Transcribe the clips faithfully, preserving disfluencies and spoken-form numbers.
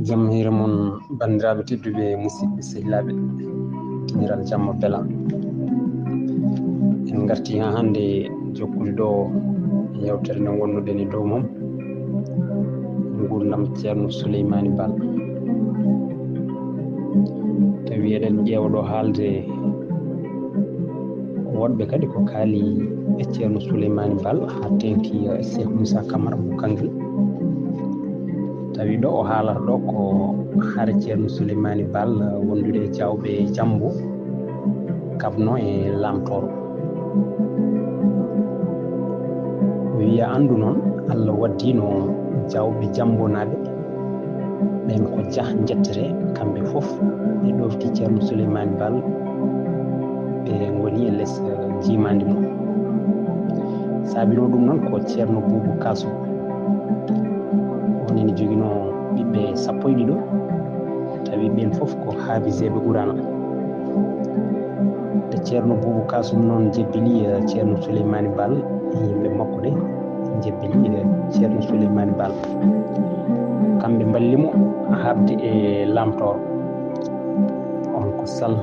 Jam hiira mon, banndiraaɓe tedduɓe, musidɓe sehilaaɓe, kiñiral jamma bela. En ngarti haa hannde jokkude ɗo yewtere nde ngonnuɗen e dow mum, nguurndam Ceerno Suleymaani Baal. Tawi eɗen ƴeewa ɗo haalde woɗɓe kadi ko kaali e Ceerno Suleymaani Baal, haa teeŋti e Cheikh Moussa Camara mo Kanngel. Tawi ɗo o haalata ɗo ko hare Ceerno Suleymaani Baal wondude e Jawɓe Jambo, kabno e Lamtooro. O wiya anndu noon, Allah waddino Jawɓe Jambonaaɓe ɓeen ko jah njettete, kamɓe fof ɓe ɗofti Ceerno Suleymaani Baal, ɓe ngoni e les, eh, jiimaandi mum. Saabinoo ɗum noon ko Ceerno Buubu Kaasum. On ene joginoo ɓiɓɓe sappo e ɗiɗo, tawi ɓeen fof ko haafiseeɓe Quraana. Nde Ceerno Buubu Kaasum noon jebbili, eh, Ceerno Suleymaani Baal, e yimɓe makko ɓe jebbili, eh, Ceerno Suleymaani Baal. Kamɓe mballi mo haɓde e Lamtooro. On ko Sal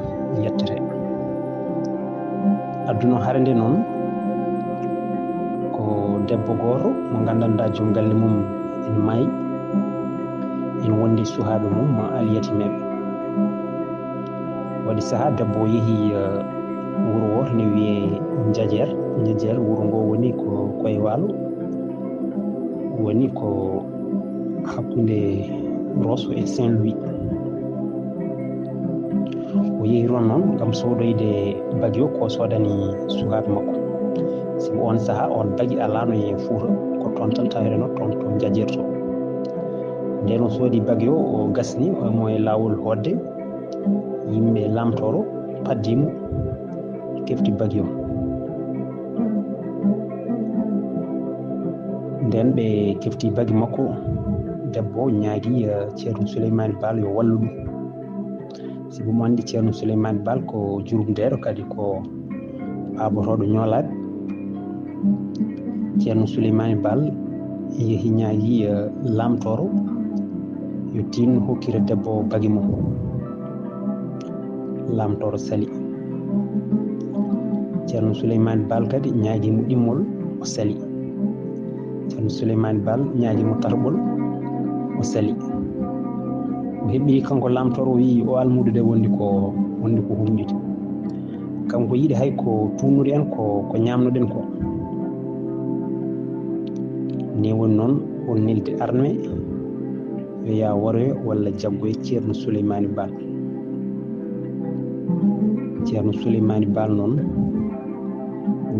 yettete. Adduno hare nde noon ko debbo gooto mo nganndanɗaa joom galle mum ene maayi, ene wondi e suhaaɓe mum ma alyatimeeɓe. Waɗi sahaa debbo o yehi, eh, wuro wooto ne wiyee Njajeer. Njajeer, wuro ngo woni ko koye waalo, woni ko hakkunde Rosso e Saint-Louis. O yehi toon noon ngam soodoyde bagi o ko soodani suhaaɓe makko. Sibu oon sahaa, oon bagi alaano e Fuuta, ko toon tan tawetenoo, toon to Njajeer to. Ndeen o soodi bagi o, o gasni, o mo e laawol hootde, yimɓe Lamtooro paddii mo, kefti bagi o. Ndeen ɓe kefti bagi makko, debbo o ñaagii, eh, Ceerno Suleymaani Baal yo wallu ɗum. Sibu mo anndi Ceerno Suleymaani Baal ko jurumdeeɗo, kadi ko paabotooɗo ñoolaade. Ceerno Suleymaani Baal yehi ñaagii, eh, Lamtooro yo tinno hokkira debbo o bagi mum. Lamtooro sali. Ceerno Suleymaani Baal kadi ñaagii mo ɗimmol, o sali. Ceerno Suleymaani Baal ñaagii mo tataɓol, o sali. O heɓɓii kanko Lamtooro, o wiyi o almuudo de wondi ko, wondi ko humƴude. Kanko yiɗi hay ko tuunnude en ko, ko ñaamnoɗen ko. Ni woni noon o neldi arme, yo yaa waroyo walla jaggoye Ceerno Suleymaani Baal. Ceerno Suleymaani Baal noon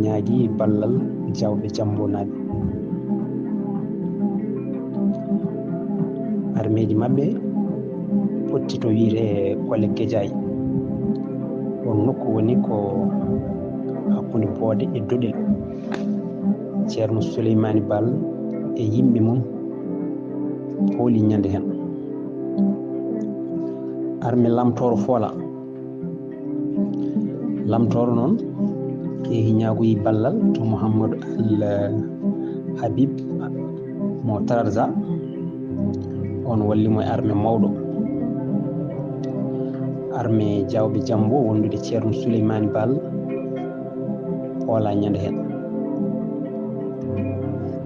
ñaagii ballal Jawɓe Jambonaaɓe. Armeeji maɓɓe potti to wiyetee Kole Gejaay. On nokku woni ko hakkunde Boode e Doɗel. Ceerno Suleymaani Baal e yimɓe mum pooli ñande heen. Arme Lamtooro foola. Lamtooro noon yehi ñaagoyi ballal to Mouhamadou Al Habib mo Trarza. On walli mo e arme mawɗo. Arme Jawɓe Jambo wondude Ceerno Suleymaani Baal poola ñande heen.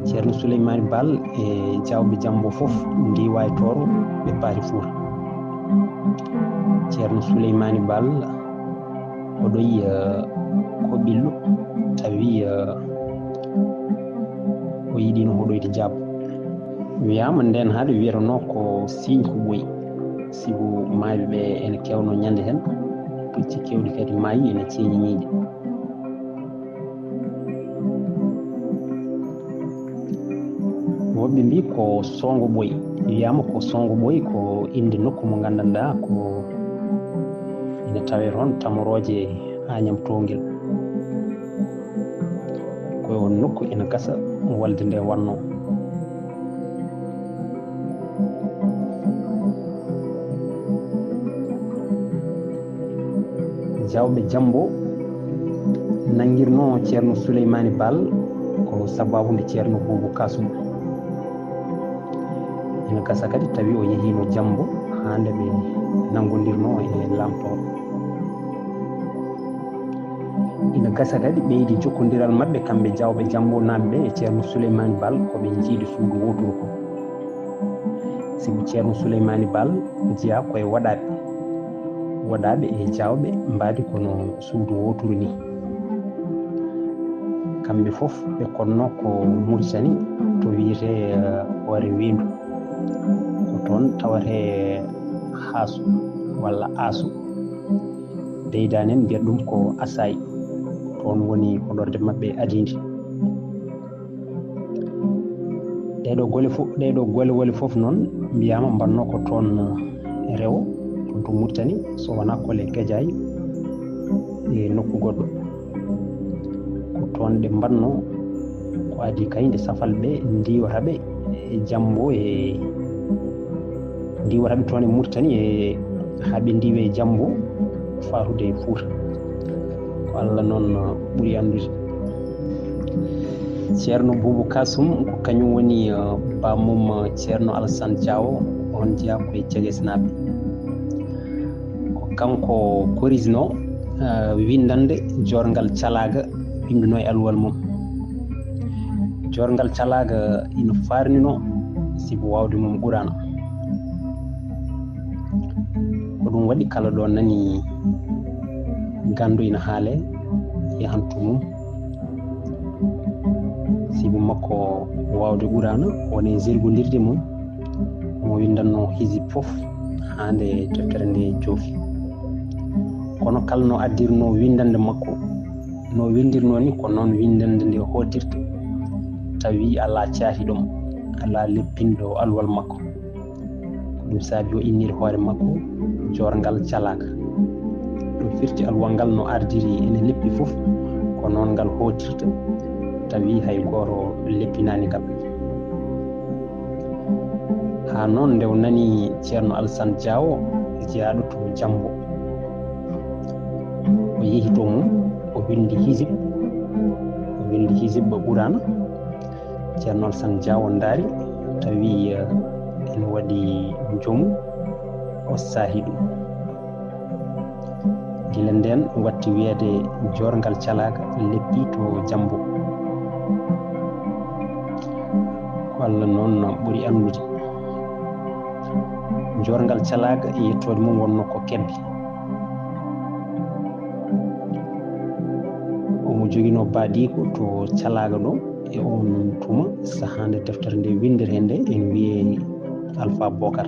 Ceerno Suleymaani Baal e Jawɓe Jambo fof ndiwa e Tooro, ɓe paari Fuuta. Ceerno Suleymaani Baal hoɗoyi, eh, ko ɓillu, tawi, eh, o yiɗino hoɗoyde jaab. Wiyaama ndeen hade wiyetenoo ko siiñ ko ɓooyi, sibu maayɓe ɓe ene keewno ñande heen, pucci keewɗi kadi maayi ene ceeñi ñiiƴe. Woɓɓe mbii ko Soongo Ɓooy. Wiyaama ko Soongo Ɓooy ko innde nokku mo nganndanɗaa ko ina tawee toon tamorooje Añam Toowngel. Ko e oon nokku ina gasa walde nde wannoo. Jawɓe Jambo nanngirnoo Ceerno Suleymaani Baal ko sabaabu nde Ceerno Buubu Kasum. Ina gasa kadi tawi o yehiino Jammbo haa nde ɓe nanngondirnoo e laamtooɓe. Ina gasa kadi ɓeydi jokkondiral maɓɓe kamɓe Jawɓe Jammbo naaɓe ɓe e Ceerno Suleymaani Baal ko ɓe njiidi suudu wooturu ko. Sibu Ceerno Suleymaani Baal jeyaa ko e waɗaaɓe, waɗaaɓe e Jawɓe mbaadi kono suudu wooturu ni. Kamɓe fof ɓe konnoo ko Muritani to wiyetee Hoore Weendu. Ko toon tawatee Haasu walla Aasu. Deydaaneen mbiyat ɗum ko Asaay. Toon woni hoɗorde maɓɓe adiindi. Ɗeeɗoo gole fof, ɗeeɗoo gole wole fof noon mbiyaama mbaɗnoo ko toon e rewo, toon to Muritani, so wonaa Kole Gajaay e nokku goɗɗo. Ko toon ɗe mbaɗnoo, ko adii kay nde safalɓe ndiiwata ɓe e Jammbo e ndiiwata ɓe toon e Muritani e haa ɓe ndiiwe e Jammbo faatude e Fuuta. Ko Allah noon ɓuri anndude. Ceerno Buubu Kasum ko kañum woni, eh, bammum, eh, Ceerno Alassane Diawo, on jeyaa ko e Cegesnaaɓe. Ko kanko korisnoo, eh, winndannde Joorngal Calaaga, winndunoo e alluwal mum. Joorngal Calaaga ina faarninoo sibu waawde mum ɓuraano. Ko ɗum waɗi kala ɗo nani ganndo ina haalee, yahantu mum. Sibu makko waawde ɓuraano, woni e zergondirde mum, mo winndannoo hizib fof haa nde deftere nde joofi. Kono kala no addirnoo winndannde makko, no winndirnoo ni, ko noon winndannde nde hootirta, tawi alaa caatiiɗo mo, alaa leppinɗo alluwal makko. Ko ɗum saabi o inniri hoore makko Joorngal Calaaga. Ɗum firti alluwal ngal no ardiri ene leppi fof, ko noon ngal hootirta, tawi hay gooto leppinaani ngal. Haa noon nde o nani Ceerno Alassane Diawo jeyaaɗo to Jammbo, o yehi to mum, o winndi hizib, o winndi hizib ɓuraana. Ceerno Alassane Diawo ndaari, tawi, eh, ene waɗi jomu, o saahi ɗum. Gila ndeen watti wiyeede Joorngal Calaaga leppi to Jammbo. Ko Allah noon ɓuri anndude. Joorngal Calaaga e yettoode mum wonnoo ko Kebbi. Omo joginoo baadiiko to Calaaga ɗo e oon tuma, sahaa nde deftere nde winndiree nde, ene wiyee Alfa Bokar.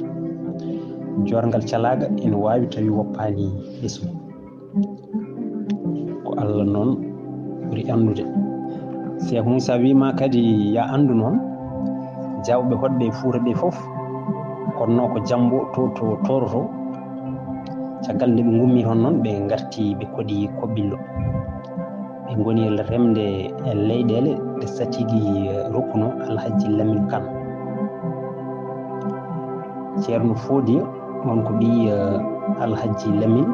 Joorngal Calaaga ene waawi tawi woppaani ɓesngu. Ko Allah noon ɓuri anndude. Seek Muusaa wii ma kadi, yaa anndu noon, Jawɓe hoɗɓe e Fuuta ɓe fof, kono ko Jammbo to, to, toroto. Caggal nde ɓe ngummii toon noon, ɓe ngarti, ɓe koɗi Koɓɓillo. Ɓe ngoni e remde e leyɗeele ɗe Satigi rokkuno Alhaji Lamin Kan. Ceerno Foodiya, on ko ɓiy, eh, Alhaji Lamin.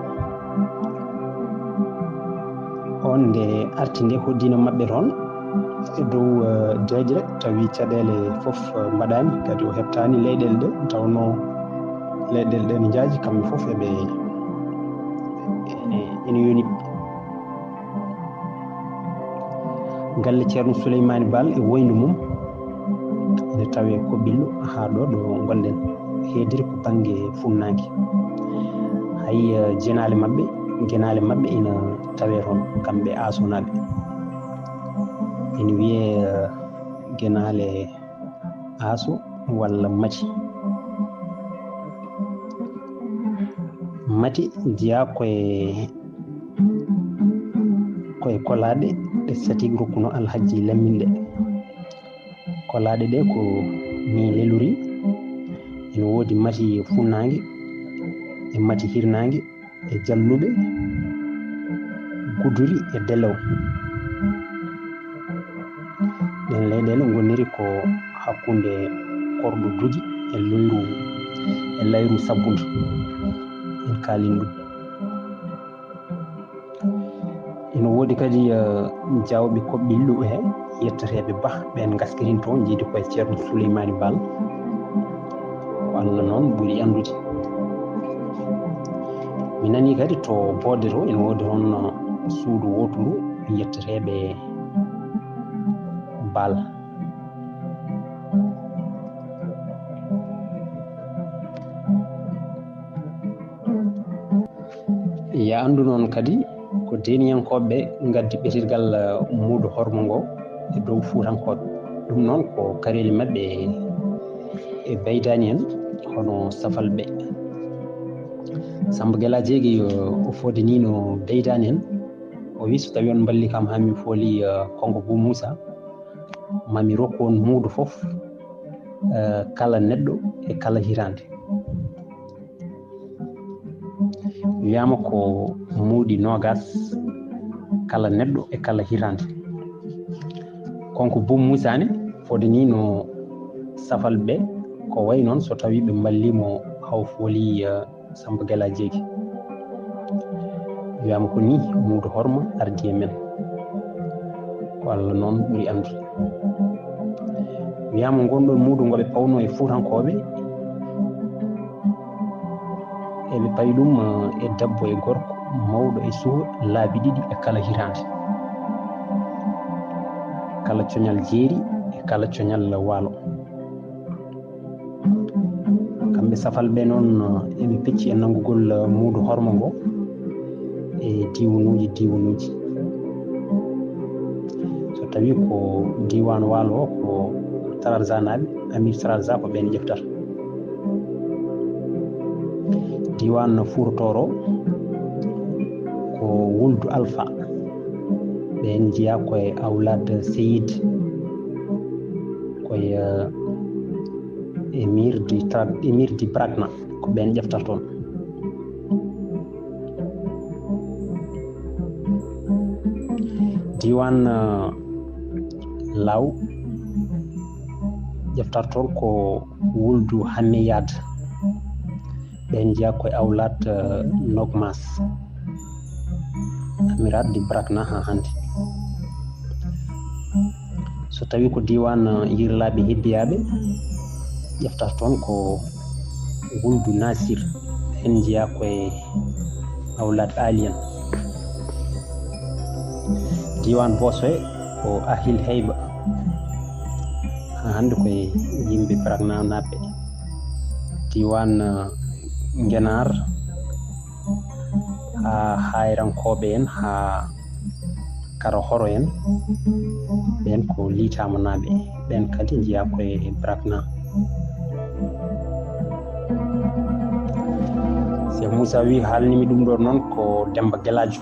On nde arti nde hoddino maɓɓe toon e dow, eh, deeƴre, tawi caɗeele fof, eh, mbaɗaani, kadi o heɓtaani leyɗeele ɗe, tawnoo leyɗeele ɗe ne njaaji, kamɓe fof eɓe, ene, ene yoni ɓe. Galle Ceerno Suleymaani Baal e woyndu mum ene tawee Koɓɓillo haa ɗo, ɗo ngonɗen. Heediri ko bannge funnaange. Hay, eh, jenaale maɓɓe, genaale maɓɓe ina tawee toon, kamɓe Aasunaaɓe. Ene wiyee, eh, genaale Aasu walla Mati. Mati jeyaa ko e, ko e kolaaɗe ɗe Satigi rokkuno Alhaji Lamin ɗe. Kolaaɗe ɗe ko nii lelori, ene woodi Mati funnaange e Mati hirnaange, e Jalluɓe, Guduri e Delew. Ɗeen leyɗeele ngoniri ko hakkunde Korɗo Dugi e Loyru, e Layru Sabbundu. En kaalii ɗum. Ina woodi kadi, eh, Jawɓe Koɓɓillo he yetteteeɓe Bah, ɓeen ngaskirinto njiidi ko e Ceerno Suleymaani Baal. Ko Allah noon ɓuri anndude. Mi nanii kadi to Boode to ene woodi toon suudu wooturu yetteteeɓe Baal. Yaa anndu noon kadi ko deeniyankooɓe ngaddi ɓetirgal, eh, muudo hormo ngo e dow Fuutankooɓe. Ɗum noon ko kareeli maɓɓe e Beydaani en, hono Safalɓe. Samba Gela Jeegi, eh, o fodiniino Beydaani en. O wi, so tawii on mballii kam haa min fooli, eh, Konko Buu Muusa, ma mi rokku on muudo fof, eh, kala neɗɗo e kala hitaande. Wiyaama ko muuɗi noogas kala neɗɗo e kala hitaande. Konko Buu Muusa ne fodiniino Safalɓe ko wayi noon so tawii ɓe mballii mo haa o fooli, eh, Samba Gela Jeegi. Wiyaama ko nii muudo horma ardi e men. Ko Allah noon ɓuri anndude. Wiyaama ngon ɗoon muudo ngo ɓe pawnoo e Fuutankooɓe, eɓe payi ɗum, eh, e debbo e gorko, mawɗo e suka, laabi ɗiɗi e kala hitaande. Kala coñal jeeri e kala coñal waalo. Kamɓe Safalɓe noon, eh, eɓe pecci e nanngugol, eh, muudo hormo ngo e diiwanuuji, diiwanuuji. So tawii ko diiwaan waalo o, ko Tararza naaɓe, Amir Tararza ko ɓeen ƴeftata. Diiwaan Fuuta Tooro ko Wuldu Alfa. Ɓeen njiyaa ko e Awlaad Seyid, ko e, eh, Emir di Tra-, Emir di Brakna, ko ɓeen ƴeftata toon. Diiwaan, eh, Laaw ƴeftata toon ko Wuldu Hammeyad. Ɓeen njiyaa ko e Awlaad, eh, Nokmas. Amiraat di Brakna haa hannde. So tawii ko diiwaan, eh, Yirlaaɓe Hibbiyaaɓe, ƴeftata toon ko Wuldu Nasir. Ɓeen njiyaa ko e Awlaad Aliyan. Diiwaan Boosoye ko Ahil Heyba. Haa hannde ko e yimɓe Braknanaaɓe. Diiwaan, eh, Ngenaar, haa Haayrankooɓe en, haa Kara Horo en, ɓeen ko Liitaamanaaɓe, ɓeen kadi njiyaa ko e Brakna. Cheikh Moussa wi, haalnimi ɗum ɗo noon ko Demba Gelaajo.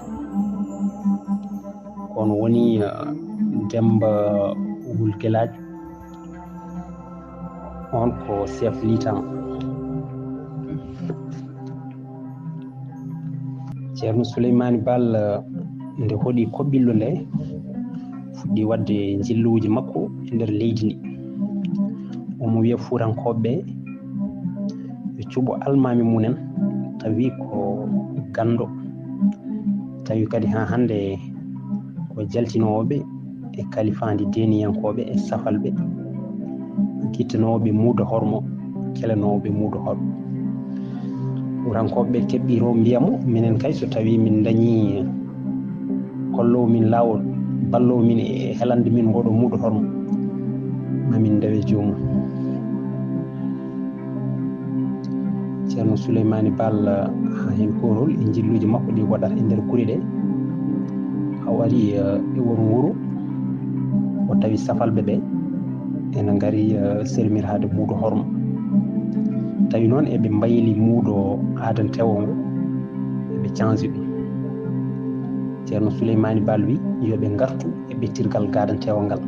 Ko on woni, eh, Demba Wul Gelaajo. On ko chef Liitama. Ceerno Suleymaani Baal, eh, nde hoɗi koɓɓillo nde, fuɗɗi waɗde njilluuji makko e nder leydi ndi. Omo wiya Fuutankooɓe ɓe, ɓe cuɓo almaami mumen, tawi ko ganndo, tawi kadi haa hannde ko jaltinooɓe e kalifaandi deeniyankooɓe e safalɓe, gittanooɓe muudo hormo, kelanooɓe muudo hormo. Fuutankooɓe ɓe keɓɓi to mbiya mo, minen kay so tawii min ndañii kolloowo min laawol, balloowo min e helande min ngoɗo muudo hormo, ma min ndewe joomum. Ceerno Suleymaani Baal, haa heen koorol e njilluuji makko ɗi waɗata e nder gure ɗe. Haa o ari, eh, e won wuro, o tawi safalɓe ɓe ene ngari, eh, sermirade muudo hormo. Tawi noon eɓe mbayli muudo aadanteewo ngo, eɓe canji ɗum. Ceerno Suleymaani Baal wi yo ɓe ngartu e ɓettirgal gaadanteewal ngal.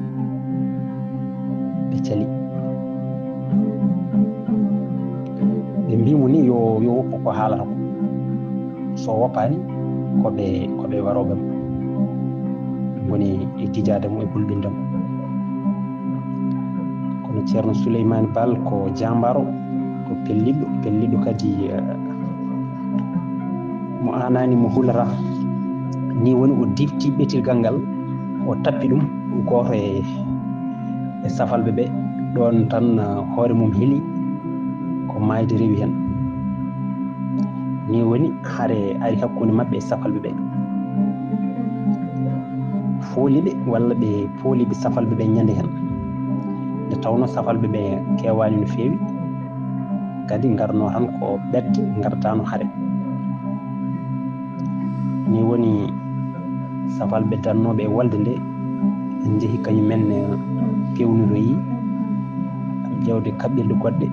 Ɓe cali. Ɓe mbii mo ni yo, yo woppu ko haalata ko. So woppaani, ko ɓe, ko ɓe warooɓe mo. Ngoni e dijaade mo, e hulɓinde mo. Kono Ceerno Suleymaani Baal ko jaambaaro, ko pelliɗo, pelliɗo kadi, eh, mo aanaani, mo hulataa. Ni woni o difti ɓetirgal ngal, o tappi ɗum gooto e, e safalɓe ɓe. Ɗoon tan, eh, hoore mum heli, ko maayde rewi heen. Ni woni hare ari hakkunde maɓɓe e safalɓe ɓe. Fooli ɓe walla ɓe pooli ɓe safalɓe ɓe ñande heen. Nde tawnoo safalɓe ɓe keewaani no feewi, kadi ngarnoo tan ko ɓette, ngartaano hare. Ni woni safalɓe dannooɓe e wolde nde, njehi kañum en, eh, pewniroyi ƴeewde kaɓɓirɗe goɗɗe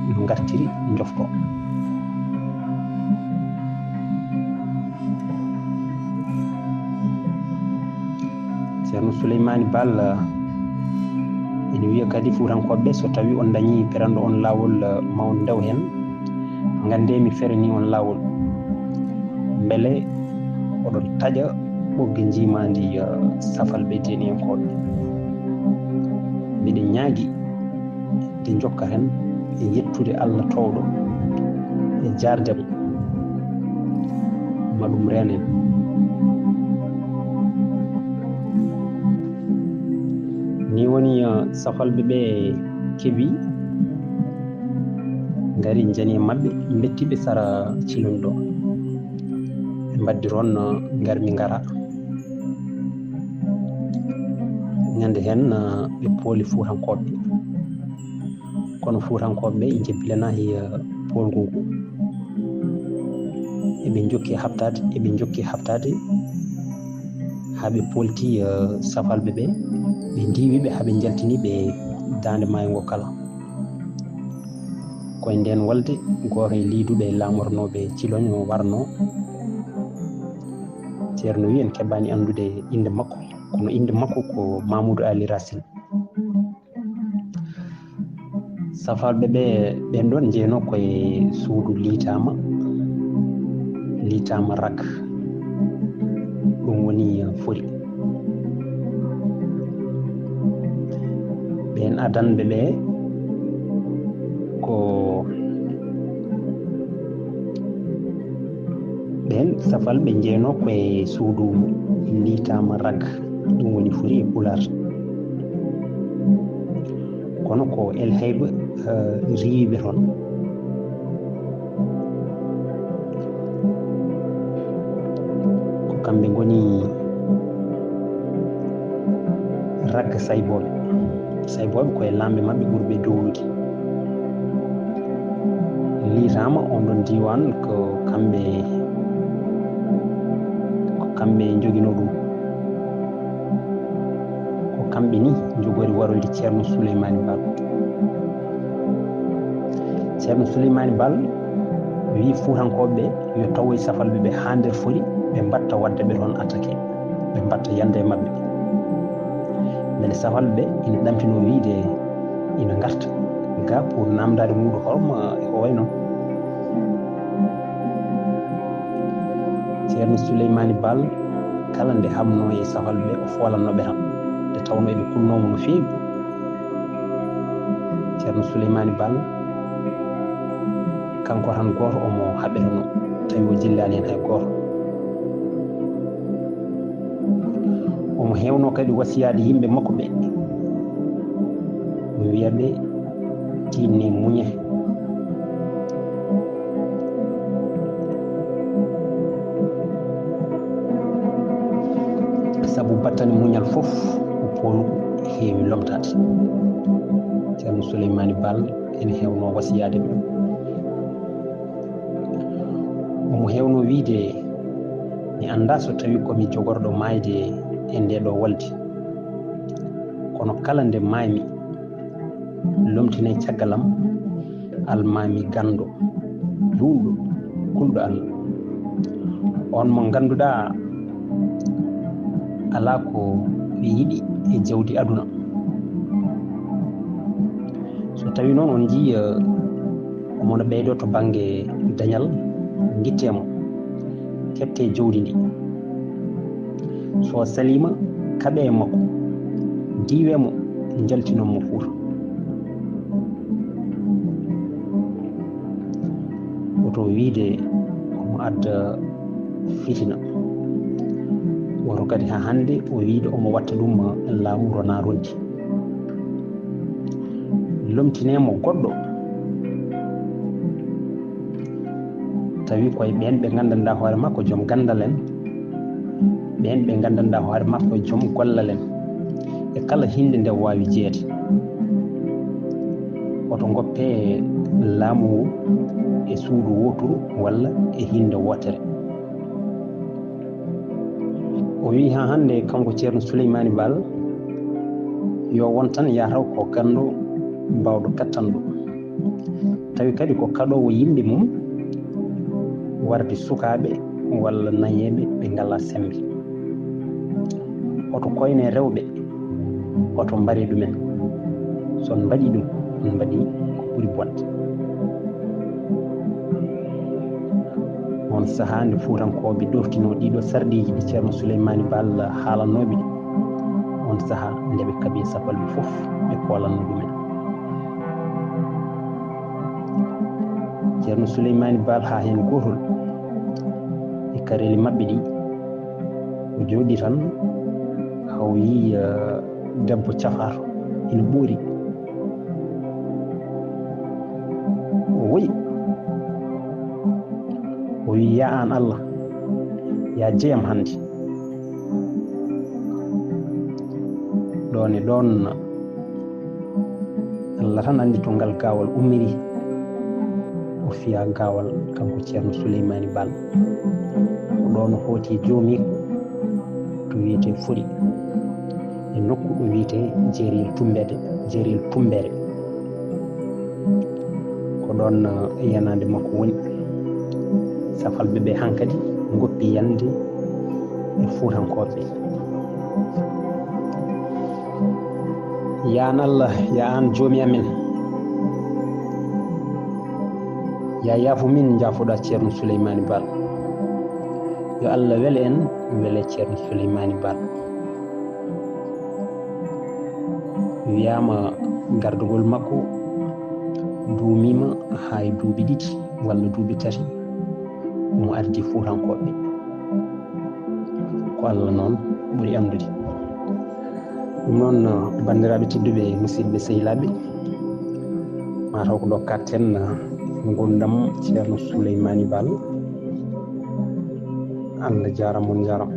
no ngartiri, njofto. Ceerno Suleymaani Baal, eh, ene wiya kadi Fuutankooɓe, so tawii on ndañii peranɗo on laawol, eh, ma on ndew heen, nganndee mi feranii on laawol. Mbele oɗon taƴa ɓoggi njiimaandi, eh, safalɓe diiniyankooɓe. Miɗen ñaagi nde njokka heen e yettude Allah toowɗo e jaarde mo, ma ɗum reen en. Ni woni, eh, safalɓe ɓe keɓi, ngari njani e maɓɓe, mbetti ɓe sara Ciloñ ɗo. Ɓe mbaddi toon, eh, ngarmi ngara. Ñande heen, eh, ɓe pooli Fuutankooɓe. Kono Fuutankooɓe ɓe njebbilanaaki, eh, poolgu ngu. Eɓe njokki haɓtaade, eɓe njokki haɓtaade haa ɓe poolti, eh, safalɓe ɓe. Ɓe ndiiwi ɓe haa ɓe njaltini ɓe daande maayo ngo kala. Ko e ndeen wolde gooto e liiduɓe laamotonooɓe Ciloñ o warnoo. Ceerno wi en keɓaani anndude innde makko, kono innde makko ko Mamoudou Ali Racine. Safalɓe ɓe, ɓen ɗon njeynoo ko e suudu Liitaama, Liitaama Rak, ɗum woni Fori. Ɓen adanɓe ɓe ko ɓen safalɓe njeynoo ko e suudu Liitaama Rak, ɗum woni Fori e Pulaar. Kono ko El Hayba, eh, riiwi ɓe toon. Ko kamɓe ngoni ragga saybooɓe. Saybooɓe ko e laamɓe maɓɓe ɓurɓe dowlude. Liitaama on ɗon diiwaan ko kamɓe, ko kamɓe njoginoo ɗum. Ko kamɓe ni njogori waroyde Ceerno Suleymaani Baal. Ceerno Suleymaani Baal wii Fuutankooɓe ɓe yo tawoy safalɓe ɓe haa nder Fori, ɓe mbatta waɗde ɓe toon attaqué, ɓe mbatta yande e maɓɓe. Mbele safalɓe ɓe ina ɗamtinoo wiide ina ngarta ga pour naamndaade muuɗum horma e ko wayi noon. Ceerno Suleymaani Baal kala nde haɓnoo e safalɓe ɓe, o foolanno ɓe tan, nde tawnoo eɓe kulnoo mo no feewi. Ceerno Suleymaani Baal kanko tan gooto omo haɓetenoo, tawi o jillaani heen hay gooto. Omo heewnoo kadi wasiyaade yimɓe makko ɓe, o wiya ɓe, "Tiiɗnee, muñee." Sabu battane muñal fof ko poolgu, heewi lomtaade. Ceerno Suleymaani Baal ene heewnoo wasiyaade ɓe. Omo heewnoo wiyde, "Mi anndaa so tawii ko mi jogorɗo maayde e ndee ɗoo wolde. Kono kala nde maaymi, lomtinee caggal am almaami ganndo, juulɗo, kulɗo Allah. On mo ngannduɗaa alaa ko yiɗi e jawdi aduna. So tawii noon on njii, eh, omo no ɓeydoo to bannge dañal, ngittee mo, keɓtee jawdi ndi. So saliima, kaɓee e makko, ndiiwee mo, njaltinon mo Fuuta." Woto wiyde omo adda fitina. Woto kadi haa hannde o wiyde omo watta ɗum laamu ronaa ronti. Lomtinee mo goɗɗo. Tawi koye ɓeen ɓe nganndanɗaa hoore makko joom ganndal en, ɓeen ɓe nganndanɗaa hoore makko joom gollal en, e kala hinnde nde waawi jeyeede. Oto ngoppe laamu ngu e suudu wooturu walla e hinnde wootere. O wiyi haa hannde kanko Ceerno Suleymaani Baal yo won tan yataw ko ganndo baawɗo kattanɗo. Tawi kadi ko kaɗoowo yimɓe mum warde sukaaɓe walla nayeeɓe ɓe ngalaa semmbe. Oto koyne rewɓe, oto mbare ɗumen. So on mbaɗii ɗum, on mbaɗii ko ɓuri bonde. Oon sahaa nde Fuutankooɓe ɗoftinoo ɗiiɗoo sarɗiiji ɗi Ceerno Suleymaani Baal haalanooɓe ɗi, oon sahaa nde ɓe kaɓi sapalɓe fof ɓe koolanno ɗumen. Ceerno Suleymaani Baal haa heen gootol e kareeli maɓɓe ɗi, o jooɗii tan, o yii, eh, debbo cafaato ina ɓoori. O woyi. O wiyi, "Yaa aan Allah, yaa jeyam hannde." Ɗoon e ɗoon, Allah tan anndi to ngal gaawal ummiri. O fiyaa gaawal kanko Ceerno Suleymaani Baal. Ko ɗoon o hooti e joomiiko to wiyetee Fori, e nokku ɗo wiyetee Jeeriyel Tummbede, Jeeriyel Tummbere. Ko ɗoon, eh, yanaande makko woni. Safalɓe ɓe hankadi ngoppi yande e Fuutankooɓe. Yaa aan Allah, yaa aan joomi amen, yaa yaafo min, njaafoɗaa Ceerno Suleymaani Baal. Yo Allah wele en, wele Ceerno Suleymaani Baal. Wiyaama gardugol makko duumiima haa e duuɓi ɗiɗi walla duuɓi tati, mo ardi Fuutankooɓe. Ko Allah noon ɓuri anndude. Ɗum noon, banndiraaɓe tedduɓe, musidɓe sehilaaɓe, maa taw ko ɗo katten ngurndam Ceerno Suleymaani Baal. Allah jaaraama, on njaaraama.